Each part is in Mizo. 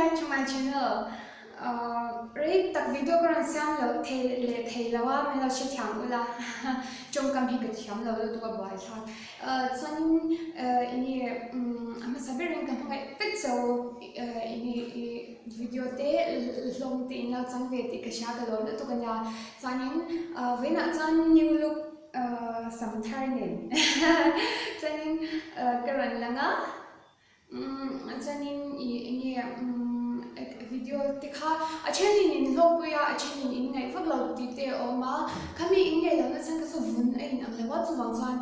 back to my channel Rei tak video ka rawn siam loh thei leh thei lo a min lo hrethiam ula tawngkam hi ka thiam lo lutuk a buaithlak chuanin enge a hmasa berin ka hmangaih vek cho enge i video te hlawm te in lo chang ve tih ka hria ka lawm lutuk ania chuanin vawiinah chuan new look sam thar nen chuanin ka rawn lang a. Umm chuanin ih eng nge umm video te kha a thenin in hlawkpui a a thenin in ngaih vak lo tih te a awm a khami in ngaih lohna chhan kha chu vun a in ang lo a chuvang chuan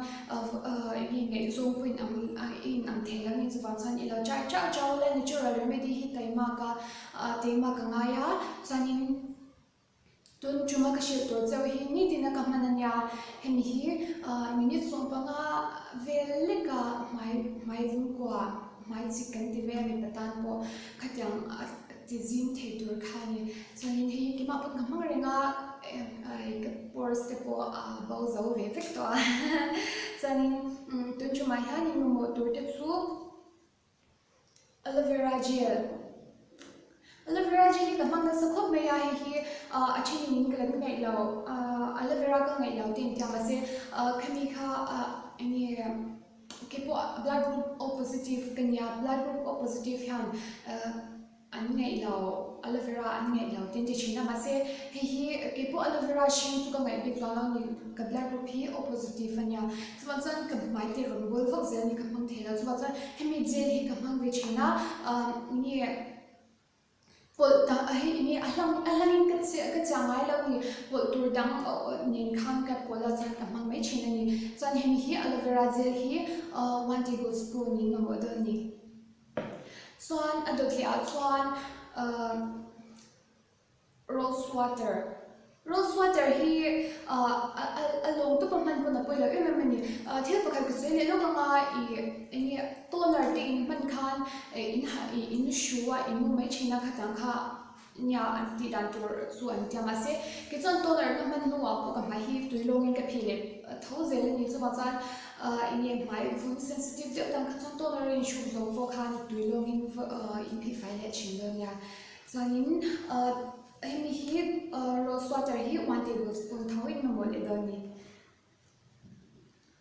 eng nge ngaihzawng pawh in ang a in ang thei lo a ni chuvang chuan i lo try chauh chauh a natural remedy hi taimak a taimak a ngai a chuanin. Tun tuma ka hrilh tur chauh hi nitin a ka hman a nia, hemi hi minute 15 vel leka hmai hmai vung kua hmai chik kan ti mai a mipa tan pawh khatiang a ti zing thei tur kha a ni. Chuanin hei hi keimah pawn ka hmang reng a, ka pores te pawh a bo zo ve vek tawh a, chuanin tun tumah hian in mamawh tur te chu. Aloe vera gel Aloe vera gel hi ka hmang nasa khawp mai a, hei hi a thenin in ka la ngaih lo aloe vera ka ngaih lo te an tia mahse khami kha eng nge keipawh blood group O positive ka nia blood group O positive hian An ngaih lo, aloe vera an ngaih lo te an ti thin a, mahse hei hi kei pawh aloe vera hring chu ka ngaih bik chuang lo a ni, ka blood group hi O positive a nia, chuvang chuan ka hmai te rawn bawl vak zel a ni ka hmang thei lo, chuvang chuan hemi gel hi ka hmang ve thin a, ah enge pawlh tak a hei enge a hlang a hlangin ka chiah ka chiah ngai lo a ni, pawlh tur dang nen khan ka pawlh a chuan ka hmang mai thin a ni, chuan hemi hi aloe vera gel hi one tablespoon in mamawh dawn a ni. Chuan a dawt leh ah chuan ahh rose water rose water hi ahh a lawng tawp a hman pawn a pawi lo em em a ni ah thil pakhat ka sawi leh lawk anga ih eng nge toner te in hman khan ih in ha ih in hru a in mu mai thin a khatang kha Nia, an tih dan tur chu an tia. Mahse, kei chuan toner na hman hnuah pawh ka hmai hi tui lawngin ka phih leh tho zel a ni. Chuvang chuan eng nge hmai vun sensitive deuh tan kha chuan toner a inhruk zawng pawh khan tui lawngin in phih fai leh thin dawn nia. Chuanin hemi hi rose water hi one tablespoon tho in mamawh leh dawn a ni.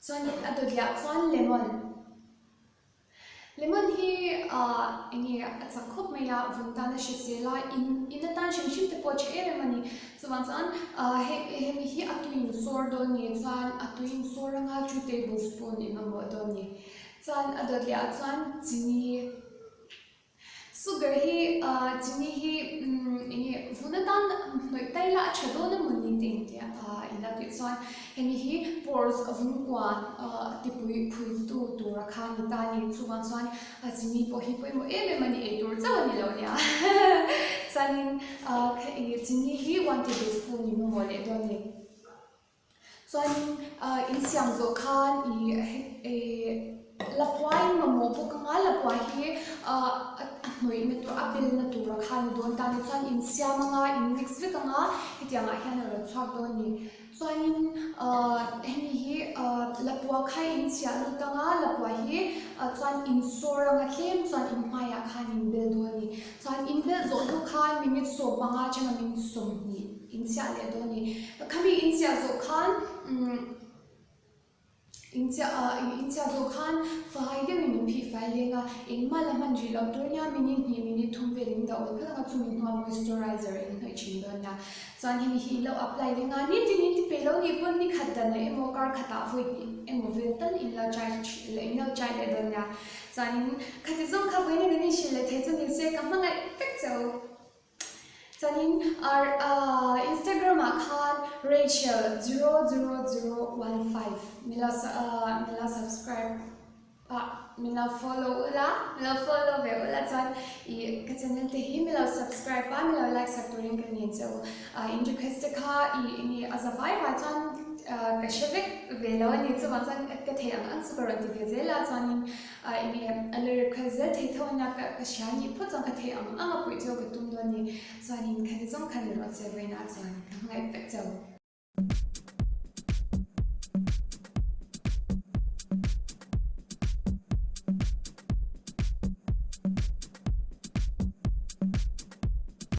Chuanin a dawtliah chuan lemon. Lemon hi ah eng nge a chak khawp mai a, vun tan a hrisel a, in in atan hrim hrim te pawh a tha em em a ni. Chuvang chuan ah he hemi hi a tui in sawr dawn ni chuan a tui in sawr anga two tablespoon in mamawh dawn ni. Chuan a dawt leh ah chuan chini. Sugar hi chini hi eng nge vun atan hnawih tai la a tha dawn emaw ni te intia in la tih chuan hemi hi pores a vun kua tipui phui tu tura kha ni ta a ni chuvang chuan chini pawh hi pawimawh em em a ni ei tur chauh a ni lo nia chuanin chini hi one tablespoon in mamawh leh dawn a ni. Chuanin insiam zawh khan ih Lapua in mamawh bawk anga Lapua hi a hnawihna tur a belna tura kha a ni dawn ta a ni. Chuan insiam anga in mix vek anga hetiang ah hian a rawn chhuak dawn a ni. Chuanin hemi hi Lapua kha in chhiah lut anga Lapua hi chuan insawr anga tlem chuan in hmaiah khan in bel dawn a ni. Chuan in bel zawh hnu khan minute 15 atanga minute 20 In chiah leh dawn ni. Khami in chiah zawh khan umm in chiah ah in chiah zawh khan fai deuhin in phih fai leng a, engmah la hman rih loh tur nia minute hnih minute thum vel in dah awlh phawt ang a chumi hnuah moisturizer in hnawih thin dawn nia. Chuan hemi hi in lo apply leng a, nitin in ti peih lo nih pawn ni khat dan ah emaw kar khat ah vawi hnih emaw vel tal in lo try in lo try leh dawn nia. Chuanin khati zawng kha vawiin kan inhrilh leh thei chu ni se ka hmangaih vek cheu. Chuanin Instagram ah khan Rachel 00015 min lo min lo subscribe ah min lo follow ula min lo follow ve ula chuan ih ka channel te hi min lo subscribe a min lo like sak turin ka ngen che u in request te kha ih enge a za vai vai chuan ka hre vek ve lo a ni chuvang chuan ka thei ang ang chu ka rawn ti ve zel a chuanin A enge a la request zel thei tho ania ka ka hria nih phawt chuan ka thei ang ang a puih cheu ka tum dawn ni. Chuanin khati zawng khan i rawh che vawiinah chuan ka hmangaih vek cheu.